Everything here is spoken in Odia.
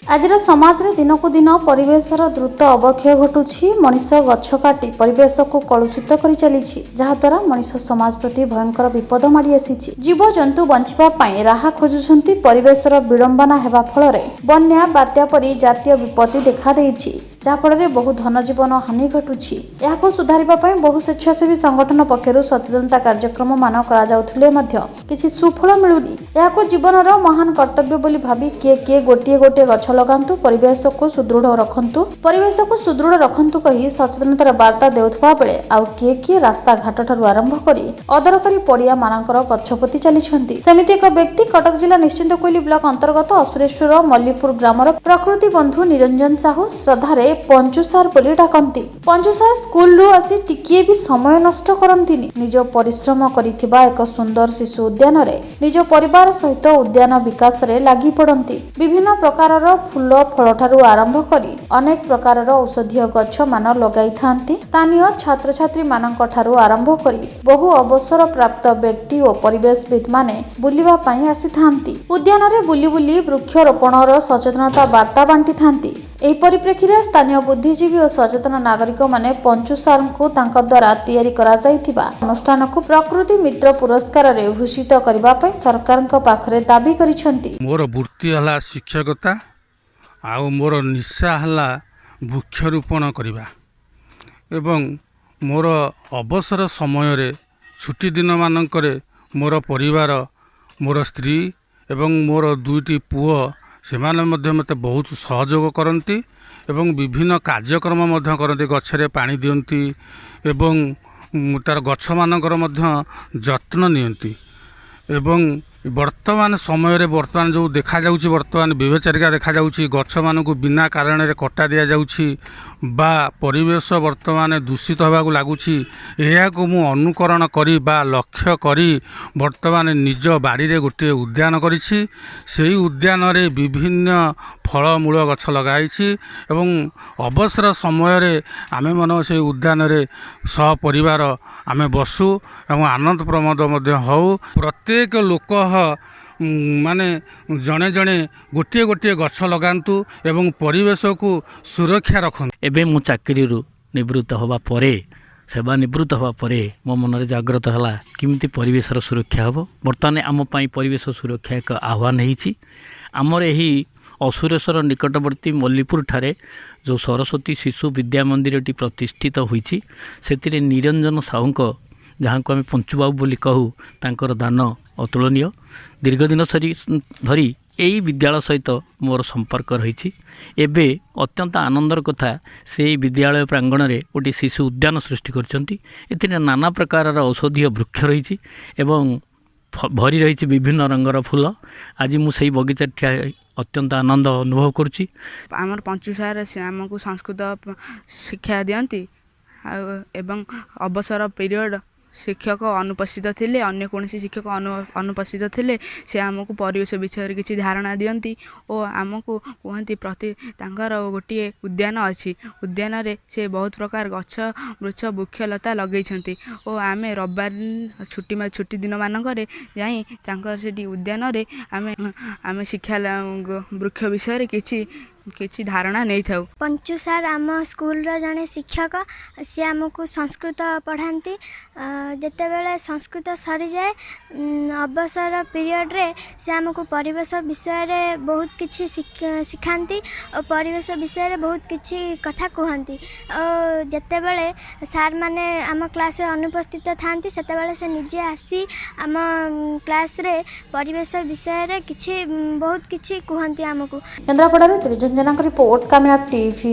ଆଜିର ସମାଜରେ ଦିନକୁ ଦିନ ପରିବେଶର ଦ୍ରୁତ ଅବକ୍ଷୟ ଘଟୁଛି। ମଣିଷ ଗଛ କାଟି ପରିବେଶକୁ କଳୁଷିତ କରି ଚାଲିଛି, ଯାହାଦ୍ୱାରା ମଣିଷ ସମାଜ ପ୍ରତି ଭୟଙ୍କର ବିପଦ ମାଡ଼ି ଆସିଛି। ଜୀବଜନ୍ତୁ ବଞ୍ଚିବା ପାଇଁ ରାହା ଖୋଜୁଛନ୍ତି। ପରିବେଶର ବିଡ଼ମ୍ବନା ହେବା ଫଳରେ ବନ୍ୟା, ବାତ୍ୟା ପରି ଜାତୀୟ ବିପତ୍ତି ଦେଖାଦେଇଛି, ଯାହାଫଳରେ ବହୁ ଧନଜୀବନ ହାନି ଘଟୁଛି। ଏହାକୁ ସୁଧାରିବା ପାଇଁ ବହୁ ସ୍ୱେଚ୍ଛାସେବୀ ସଂଗଠନ ପକ୍ଷରୁ ସଚେତନତା କାର୍ଯ୍ୟକ୍ରମ ମାନ କରାଯାଉଥିଲେ ମଧ୍ୟ କିଛି ସୁଫଳ ମିଳୁନି। ଏହାକୁ ଜୀବନର ମହାନ କର୍ତ୍ତବ୍ୟ ବୋଲି ଭାବି କିଏ କିଏ ଗୋଟିଏ ଗୋଟିଏ ଗଛ ଲଗାନ୍ତୁ, ପରିବେଶକୁ ସୁଦୃଢ଼ ରଖନ୍ତୁ, ପରିବେଶକୁ ସୁଦୃଢ଼ ରଖନ୍ତୁ କହି ସଚେତନତାର ବାର୍ତ୍ତା ଦେଉଥିବା ବେଳେ ଆଉ କିଏ କିଏ ରାସ୍ତାଘାଟ ଠାରୁ ଆରମ୍ଭ କରି ଅଦରକାରୀ ପଡ଼ିଆ ମାନଙ୍କର ଗଛ ପୋତି ଚାଲିଛନ୍ତି। ସେମିତି ଏକ ବ୍ୟକ୍ତି କଟକ ଜିଲ୍ଲା ନିଶ୍ଚିନ୍ତକୋଇଲି ବ୍ଲକ ଅନ୍ତର୍ଗତ ଅସୁରେଶ୍ୱର ମଲ୍ଲିପୁର ଗ୍ରାମର ପ୍ରକୃତି ବନ୍ଧୁ ନିରଞ୍ଜନ ସାହୁ। ଶ୍ରଦ୍ଧାରେ ପଞ୍ଚୁ ସାର୍ ବୋଲି ଡାକନ୍ତି। ପଞ୍ଚୁ ସାର୍ ସ୍କୁଲରୁ ଆସି ଟିକିଏ ବି ସମୟ ନଷ୍ଟ କରନ୍ତିନି। ନିଜ ପରିଶ୍ରମ କରିଥିବା ଏକ ସୁନ୍ଦର ଶିଶୁ ଉଦ୍ୟାନରେ ନିଜ ପରିବାର ସହିତ ଉଦ୍ୟାନ ବିକାଶରେ ଲାଗି ପଡ଼ନ୍ତି। ବିଭିନ୍ନ ପ୍ରକାରର ଫୁଲ ଫଳଠାରୁ ଆରମ୍ଭ କରି ଅନେକ ପ୍ରକାରର ଔଷଧୀୟ ଗଛ ମାନ ଲଗାଇଥାନ୍ତି। ସ୍ଥାନୀୟ ଛାତ୍ରଛାତ୍ରୀମାନଙ୍କ ଠାରୁ ଆରମ୍ଭ କରି ବହୁ ଅବସରପ୍ରାପ୍ତ ବ୍ୟକ୍ତି ଓ ପରିବେଶବିତ୍ ମାନେ ବୁଲିବା ପାଇଁ ଆସିଥାନ୍ତି। ଉଦ୍ୟାନରେ ବୁଲି ବୁଲି ବୃକ୍ଷରୋପଣର ସଚେତନତା ବାର୍ତ୍ତା ବାଣ୍ଟିଥାନ୍ତି। ଏହି ପରିପ୍ରେକ୍ଷୀରେ ସ୍ଥାନୀୟ ବୁଦ୍ଧିଜୀବୀ ଓ ସଚେତନ ନାଗରିକମାନେ ପଞ୍ଚୁ ସାର୍ଙ୍କୁ ତାଙ୍କ ଦ୍ୱାରା ତିଆରି କରାଯାଇଥିବା ଅନୁଷ୍ଠାନକୁ ପ୍ରକୃତି ମିତ୍ର ପୁରସ୍କାରରେ ଭୂଷିତ କରିବା ପାଇଁ ସରକାରଙ୍କ ପାଖରେ ଦାବି କରିଛନ୍ତି। ମୋର ବୃତ୍ତି ହେଲା ଶିକ୍ଷକତା ଆଉ ମୋର ନିଶା ହେଲା ବୃକ୍ଷରୋପଣ କରିବା ଏବଂ ମୋର ଅବସର ସମୟରେ, ଛୁଟି ଦିନମାନଙ୍କରେ ମୋର ପରିବାର, ମୋର ସ୍ତ୍ରୀ ଏବଂ ମୋର ଦୁଇଟି ପୁଅ, ସେମାନେ ମଧ୍ୟ ମୋତେ ବହୁତ ସହଯୋଗ କରନ୍ତି ଏବଂ ବିଭିନ୍ନ କାର୍ଯ୍ୟକ୍ରମ ମଧ୍ୟ କରନ୍ତି। ଗଛରେ ପାଣି ଦିଅନ୍ତି ଏବଂ ତା'ର ଗଛମାନଙ୍କର ମଧ୍ୟ ଯତ୍ନ ନିଅନ୍ତି। ଏବଂ ବର୍ତ୍ତମାନ ସମୟରେ, ବର୍ତ୍ତମାନ ଯେଉଁ ଦେଖାଯାଉଛି, ବର୍ତ୍ତମାନ ବ୍ୟଭିଚାରିକା ଦେଖାଯାଉଛି, ଗଛମାନଙ୍କୁ ବିନା କାରଣରେ କଟା ଦିଆଯାଉଛି ବା ପରିବେଶ ବର୍ତ୍ତମାନ ଦୂଷିତ ହେବାକୁ ଲାଗୁଛି, ଏହାକୁ ମୁଁ ଅନୁକରଣ କରି ବା ଲକ୍ଷ୍ୟ କରି ବର୍ତ୍ତମାନ ନିଜ ବାଡ଼ିରେ ଗୋଟିଏ ଉଦ୍ୟାନ କରିଛି। ସେଇ ଉଦ୍ୟାନରେ ବିଭିନ୍ନ ଫଳମୂଳ ଗଛ ଲଗାଇଛି ଏବଂ ଅବସର ସମୟରେ ଆମେମାନେ ସେଇ ଉଦ୍ୟାନରେ ସପରିବାର ଆମେ ବସୁ ଏବଂ ଆନନ୍ଦ ପ୍ରମୋଦ ମଧ୍ୟ ହେଉ। ପ୍ରତ୍ୟେକ ଲୋକ ମାନେ ଜଣେ ଜଣେ ଗୋଟିଏ ଗୋଟିଏ ଗଛ ଲଗାନ୍ତୁ ଏବଂ ପରିବେଶକୁ ସୁରକ୍ଷା ରଖନ୍ତୁ। ଏବେ ମୁଁ ଚାକିରିରୁ ନିବୃତ୍ତ ହେବା ପରେ, ସେବା ନିବୃତ୍ତ ହେବା ପରେ ମୋ ମନରେ ଜାଗ୍ରତ ହେଲା କେମିତି ପରିବେଶର ସୁରକ୍ଷା ହେବ। ବର୍ତ୍ତମାନ ଆମ ପାଇଁ ପରିବେଶ ସୁରକ୍ଷା ଏକ ଆହ୍ୱାନ ହେଇଛି। ଆମର ଏହି ଅସୁରେଶ୍ୱର ନିକଟବର୍ତ୍ତୀ ମଲ୍ଲିପୁରଠାରେ ଯେଉଁ ସରସ୍ୱତୀ ଶିଶୁ ବିଦ୍ୟା ମନ୍ଦିରଟି ପ୍ରତିଷ୍ଠିତ ହୋଇଛି, ସେଥିରେ ନିରଞ୍ଜନ ସାହୁଙ୍କ, ଯାହାଙ୍କୁ ଆମେ ପଞ୍ଚୁବାବୁ ବୋଲି କହୁ, ତାଙ୍କର ଦାନ ଅତୁଳନୀୟ। ଦୀର୍ଘ ଦିନ ସରି ଧରି ଏଇ ବିଦ୍ୟାଳୟ ସହିତ ମୋର ସମ୍ପର୍କ ରହିଛି। ଏବେ ଅତ୍ୟନ୍ତ ଆନନ୍ଦର କଥା, ସେଇ ବିଦ୍ୟାଳୟ ପ୍ରାଙ୍ଗଣରେ ଗୋଟିଏ ଶିଶୁ ଉଦ୍ୟାନ ସୃଷ୍ଟି କରିଛନ୍ତି। ଏଥିରେ ନାନା ପ୍ରକାରର ଔଷଧୀୟ ବୃକ୍ଷ ରହିଛି ଏବଂ ଭରି ରହିଛି ବିଭିନ୍ନ ରଙ୍ଗର ଫୁଲ। ଆଜି ମୁଁ ସେଇ ବଗିଚାରେ ଠିଆ ହୋଇ ଅତ୍ୟନ୍ତ ଆନନ୍ଦ ଅନୁଭବ କରୁଛି। ଆମର ପଞ୍ଚୁ ସାର୍, ସେ ଆମକୁ ସଂସ୍କୃତ ଶିକ୍ଷା ଦିଅନ୍ତି। ଆଉ ଏବଂ ଅବସର ପିରିୟଡ଼ ଶିକ୍ଷକ ଅନୁପସ୍ଥିତ ଥିଲେ, ଅନ୍ୟ କୌଣସି ଶିକ୍ଷକ ଅନୁପସ୍ଥିତ ଥିଲେ, ସେ ଆମକୁ ପରିବେଶ ବିଷୟରେ କିଛି ଧାରଣା ଦିଅନ୍ତି ଓ ଆମକୁ କୁହନ୍ତି ପ୍ରତି ତାଙ୍କର ଗୋଟିଏ ଉଦ୍ୟାନ ଅଛି। ଉଦ୍ୟାନରେ ସେ ବହୁତ ପ୍ରକାର ଗଛ ବୃକ୍ଷ, ବୃକ୍ଷଲତା ଲଗେଇଛନ୍ତି ଓ ଆମେ ରବିବାର ଛୁଟି ଛୁଟି ଦିନମାନଙ୍କରେ ଯାଇ ତାଙ୍କର ସେଠି ଉଦ୍ୟାନରେ ଆମେ ଶିକ୍ଷା ବୃକ୍ଷ ବିଷୟରେ କିଛି କିଛି ଧାରଣା ନେଇଥାଉ। ପଞ୍ଚୁ ସାର୍ ଆମ ସ୍କୁଲର ଜଣେ ଶିକ୍ଷକ। ସିଏ ଆମକୁ ସଂସ୍କୃତ ପଢ଼ାନ୍ତି। ଯେତେବେଳେ ସଂସ୍କୃତ ସରିଯାଏ, ଅବସର ପିରିୟଡ଼ରେ ସେ ଆମକୁ ପରିବେଶ ବିଷୟରେ ବହୁତ କିଛି ଶିଖାନ୍ତି ଓ ପରିବେଶ ବିଷୟରେ ବହୁତ କିଛି କଥା କୁହନ୍ତି। ଓ ଯେତେବେଳେ ସାର୍ମାନେ ଆମ କ୍ଲାସ୍ରେ ଅନୁପସ୍ଥିତ ଥାଆନ୍ତି, ସେତେବେଳେ ସେ ନିଜେ ଆସି ଆମ କ୍ଲାସ୍ରେ ପରିବେଶ ବିଷୟରେ କିଛି ବହୁତ କିଛି କୁହନ୍ତି ଆମକୁ। କେନ୍ଦ୍ରାପଡ଼ାରୁ ତ୍ରିଜନ ଜେନାଙ୍କ ରିପୋର୍ଟ, କାମୟାବ ଟିଭି।